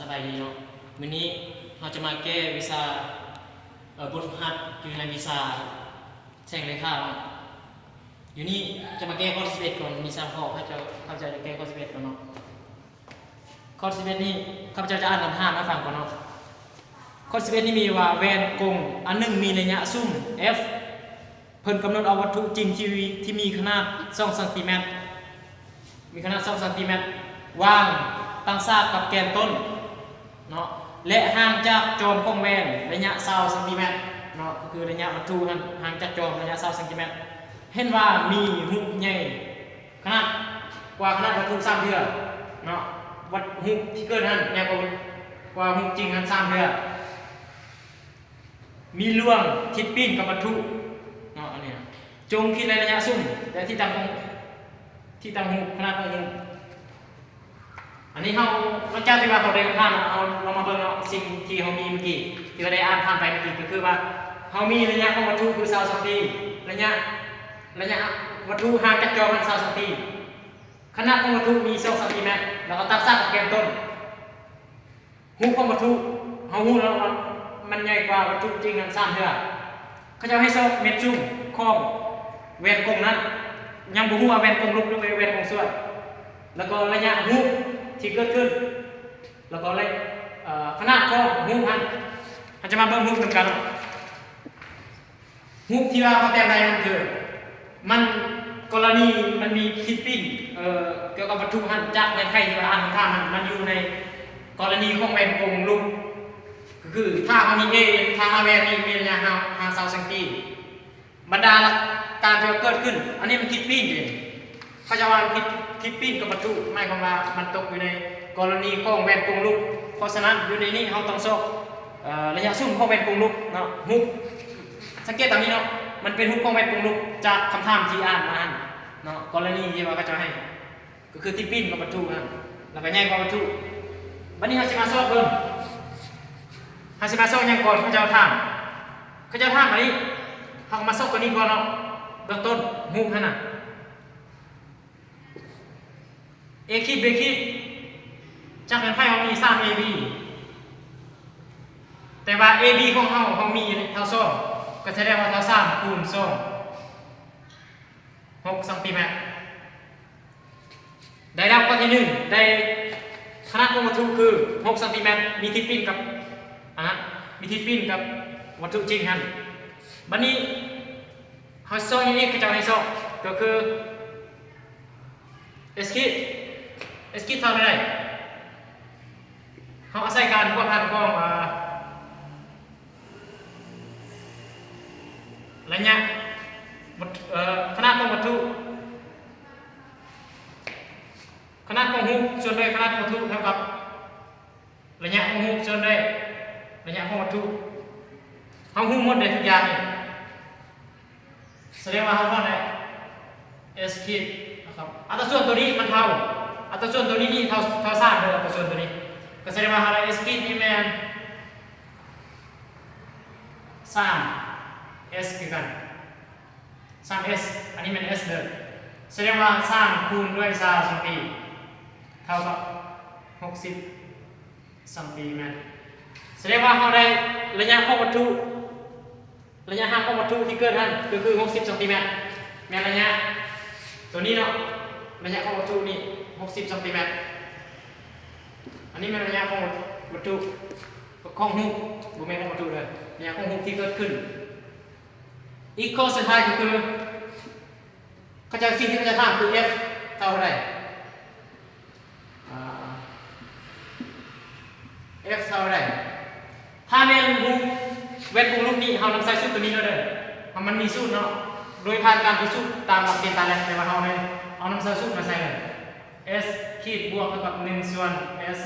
ສະບາຍດີເນາະ ມື້ນີ້ເຮົາຈະມາແກ້ວິຊາ ເອີ ບົດຝຶກຫັດຢູ່ໃນວິຊາແສງເລຂາເນາະ. ຢູ່ນີ້ຈະມາແກ້ຂໍ້ທີສິບເອັດກ່ອນ ມີສາມຂໍ້ ຂ້າພະເຈົ້າ ຂ້າພະເຈົ້າຈະແກ້ຂໍ້ທີສິບເອັດກ່ອນເນາະ. ຂໍ້ທີສິບເອັດນີ້ ຂ້າພະເຈົ້າຈະອ່ານຄຳຖາມໃຫ້ຟັງກ່ອນເນາະ. ຂໍ້ທີສິບເອັດນີ້ມີວ່າ ແຫວນກົງອັນໜຶ່ງມີໄລຍະຊຸມ F ເພິ່ນກຳນົດເອົາວັດຖຸຈິງທີ່ ທີ່ມີຂະໜາດສອງຊັງຕີແມັດ ມີຂະໜາດສອງຊັງຕີແມັດ ວາງຕັ້ງສາກກັບແກນຕົ້ນເນາະ ແລະ ຫ່າງຈາກຈອມຂອງແຫວນໄລຍະຊາວຊັງຕີແມັດເນາະ ກໍຄືໄລຍະວັດຖຸຫັ້ນຫ່າງຈາກຈອມໄລຍະຊາວຊັງຕີແມັດ. ເຫັນວ່າມີຮູບໃຫຍ່ຂະໜາດ ກວ່າຂະໜາດວັດຖຸສາມເທື່ອເນາະ ວັດ ຮູບທີ່ເກີດຫັ້ນໃຫຍ່ກວ່າ ກວ່າຮູບຈິງຫັ້ນສາມເທື່ອ. ມີລວງທິດປີ້ນກັບວັດຖຸເນາະ ອັນນີ້ ຈົ່ງຄິດໃນໄລຍະຊຸມ ແລະ ທີ່ຕັ້ງຂອງ ທີ່ຕັ້ງຮູບ ຂະໜາດຂອງຮູບ. ອັນນີ້ເຮົາ ຫຼັງຈາກທີ່ວ່າເຮົາໄດ້ຄຳຖາມແລ້ວ ເຮົາ ເຮົາມາເບິ່ງເນາະ ສິ່ງທີ່ເຮົາມີມື້ກີ້ ທີ່ວ່າໄດ້ອ່ານຜ່ານໄປມື້ກີ້ ກໍຄືວ່າ ເຮົາມີໄລຍະຂອງວັດຖຸຄືຊາວຊັງຕີ ໄລຍະ ໄລຍະວັດຖຸຫ່າງຈາກຈອມຫັ້ນຊາວຊັງຕີ ຂະໜາດຂອງວັດຖຸມີສອງຊັງຕີແມັດ ແລ້ວກໍຕັ້ງສາກກັບແກນຕົ້ນ. ຮູບຂອງວັດຖຸ ເຮົາຮູ້ແລ້ວວ່າມັນໃຫຍ່ກວ່າວັດຖຸຈິງຫັ້ນສາມເທື່ອ. ເຂົາເຈົ້າໃຫ້ຊອກເມັດຊຸມຂອງແຫວນກົງນັ້ນ ຍັງບໍ່ຮູ້ວ່າແຫວນກົງລຸກ ຫຼື ແຫວນກົງສວນ ແລ້ວກໍໄລຍະຮູບທີ່ເກີດຂຶ້ນ ແລ້ວກໍໄລຍະ ເອີ ຂະໜາດຂອງຮູບຫັ້ນ. ເຮົາຈະມາເບິ່ງຮູບນຳກັນເນາະ. ຮູບທີ່ວ່າເຮົາແຕ້ມໄດ້ນັ້ນຄື ມັນ ກໍລະນີມັນມີທິດປີ້ນ ເອີ ກ່ຽວກັບວັດຖຸຫັ້ນ ຈາກເງື່ອນໄຂທີ່ວ່າອ່ານຄຳຖາມຫັ້ນ ມັນຢູ່ໃນກໍລະນີຂອງແຫວນກົງລຸກ ກໍຄືຖ້າເຮົາມີ A ຖ້າຫາແຫວນນີ້ມີໄລຍະຫ່າງ ຫ່າງຊາວຊັງຕີ ບັນດາຫຼັກການທີ່ວ່າເກີດຂຶ້ນ ອັນນີ້ມັນທິດປີ້ນຢູ່. ເຂົາເຈົ້າວ່າຜິດ ຜິດປີ້ນກັບວັດຖຸ ໝາຍຄວາມວ່າມັນຕົກຢູ່ໃນກໍລະນີຂອງແຫວນກົງລຸກ. ເພາະສະນັ້ນ ຢູ່ໃນນີ້ເຮົາຕ້ອງຊອກ ເອີ ໄລຍະຊຸມຂອງແຫວນກົງລຸກເນາະ. ຮູບ ສັງເກດຕາມນີ້ເນາະ ມັນເປັນຮູບຂອງແຫວນກົງລຸກຈາກຄຳຖາມທີ່ອ່ານມາຫັ້ນເນາະ ກໍລະນີທີ່ວ່າເຂົາເຈົ້າໃຫ້ ກໍຄືທີ່ປີ້ນກັບວັດຖຸຫັ້ນ ແລ້ວກໍໃຫຍ່ກວ່າວັດຖຸ. ບັດນີ້ເຮົາຊິມາຊອກເບິ່ງ ເຮົາຊິມາຊອກຫຍັງກ່ອນ ເຂົາເຈົ້າຖາມ ເຂົາເຈົ້າຖາມອັນນີ້ ເຮົາກໍມາຊອກຕົວນີ້ກ່ອນເນາະ. ເບື້ອງຕົ້ນຮູບຫັ້ນນະ A ຂີດ B ຂີດ ຈາກເງື່ອນໄຂເຮົາມີສາມ AB ແຕ່ວ່າ AB ຂອງເຮົາ ເຮົາມີເທົ່າສອງ ກໍສະແດງວ່າເທົ່າສາມຄູນສອງ ຫົກຊັງຕີແມັດ. ໄດ້ແລ້ວ ຂໍ້ທີໜຶ່ງ ໄດ້ຂະໜາດຂອງວັດຖຸຄືຫົກຊັງຕີແມັດ ມີທິດປີ້ນກັບ ອັນນັ້ນ ມີທິດປີ້ນກັບວັດຖຸຈິງຫັ້ນ. ບັດນີ້ ເຮົາຊອກຫຍັງອີກ ເຂົາເຈົ້າໃຫ້ຊອກ ກໍຄື S ຂີດ S ຂີດເທົ່າໃດ? ເຮົາອາໄສການພົວພັນຂອງ ເອີ ໄລຍະວັດ ເອີ ຂະໜາດຂອງວັດຖຸ ຂະໜາດຂອງຮູບສ່ວນດ້ວຍຂະໜາດຂອງວັດຖຸເທົ່າກັບ ໄລຍະຂອງຮູບສ່ວນດ້ວຍໄລຍະຂອງວັດຖຸ. ເຮົາຮູ້ໝົດເດ້ທຸກຢ່າງນີ້ ສະແດງວ່າເຮົາຮອດໄດ້ S ຂີດນະຄັບ. ອັດຕາສ່ວນຕົວນີ້ມັນເທົ່າ ອັດຕາສ່ວນຕົວນີ້ນີ້ເທົ່າ ເທົ່າສາມເດີ ອັດຕາສ່ວນຕົວນີ້ ກໍສະແດງວ່າເຮົາໄດ້ S ຂີດນີ້ແມ່ນ ສາມ S ຄືກັນ ສາມ S ອັນນີ້ແມ່ນ S ເດີ. ສະແດງວ່າສາມຄູນດ້ວຍຊາວຊັງຕີ ເທົ່າກັບຫົກສິບຊັງຕີແມັດ. ສະແດງວ່າເຮົາໄດ້ໄລຍະຂອງວັດຖຸ ໄລຍະຫ່າງຂອງວັດຖຸທີ່ເກີດຫັ້ນ ກໍຄືຫົກສິບຊັງຕີແມັດ ແມ່ນໄລຍະຕົວນີ້ເນາະ. ໄລຍະຂອງວັດຖຸນີ້ຫົກສິບຊັງຕີແມັດ. ອັນນີ້ແມ່ນໄລຍະຂອງວັດຖຸ ຂອງຮູບ ບໍ່ແມ່ນຂອງວັດຖຸເດີ ໄລຍະຂອງຮູບທີ່ເກີດຂຶ້ນ. ອີກຂໍ້ສຸດທ້າຍກໍຄື ເຂົາເຈົ້າ ສິ່ງທີ່ເຂົາເຈົ້າຖາມຄື F ເທົ່າໃດ? ອາ F ເທົ່າໃດ? ຖ້າແມ່ນຮູບແຫວນກົງລຸກນີ້ ເຮົານຳໃຊ້ສູດຕົວນີ້ເລີຍເດີ ເພາະມັນມີສູດເນາະ ໂດຍຜ່ານການພິສູດຕາມຫຼັກເກນຕາແລັບ ແຕ່ວ່າເຮົາໄດ້ເອົານຳໃຊ້ສູດມາໃສ່ເລີຍ S ຂີດບວກເທົ່າກັບໜຶ່ງສ່ວນ S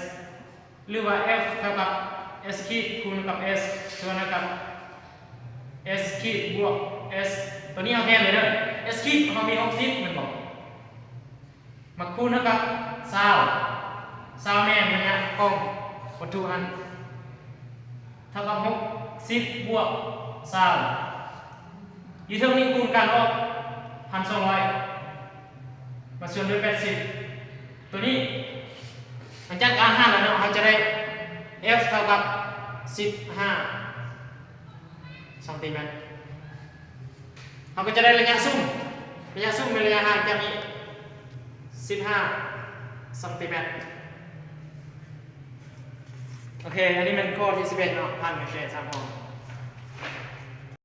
ຫຼືວ່າ F ເທົ່າກັບ S ຂີດຄູນກັບ S ສ່ວນກັບ S ຂີດບວກ S ຕົວນີ້ເຮົາແທນເລີຍເດີ S ຂີດເຮົາມີຫົກສິບແມ່ນບໍ່? ມາຄູນເທົ່າກັບຊາວ ຊາວແມ່ນໄລຍະຂອງວັດຖຸຫັ້ນ ເທົ່າກັບຫົກສິບບວກຊາວ ຢູ່ເທິງນີ້ຄູນກັນອອກພັນສອງຮ້ອຍ ມາສ່ວນດ້ວຍແປດສິບ ຕົວນີ້ ຫຼັງຈາກການຫານແລ້ວເນາະ ເຮົາຈະໄດ້ F ເທົ່າກັບສິບຫ້າຊັງຕີແມັດ. ເຮົາກໍຈະໄດ້ໄລຍະຊຸມ, ໄລຍະຊຸມແມ່ນໄລຍະຫ່າງຈາກນີ້ ສິບຫ້າຊັງຕີແມັດ. ໂອເຄ, ອັນນີ້ແມ່ນຂໍ້ທີສິບເອັດເນາະ, ຜ່ານໄປແຕ່ສາມຂໍ້.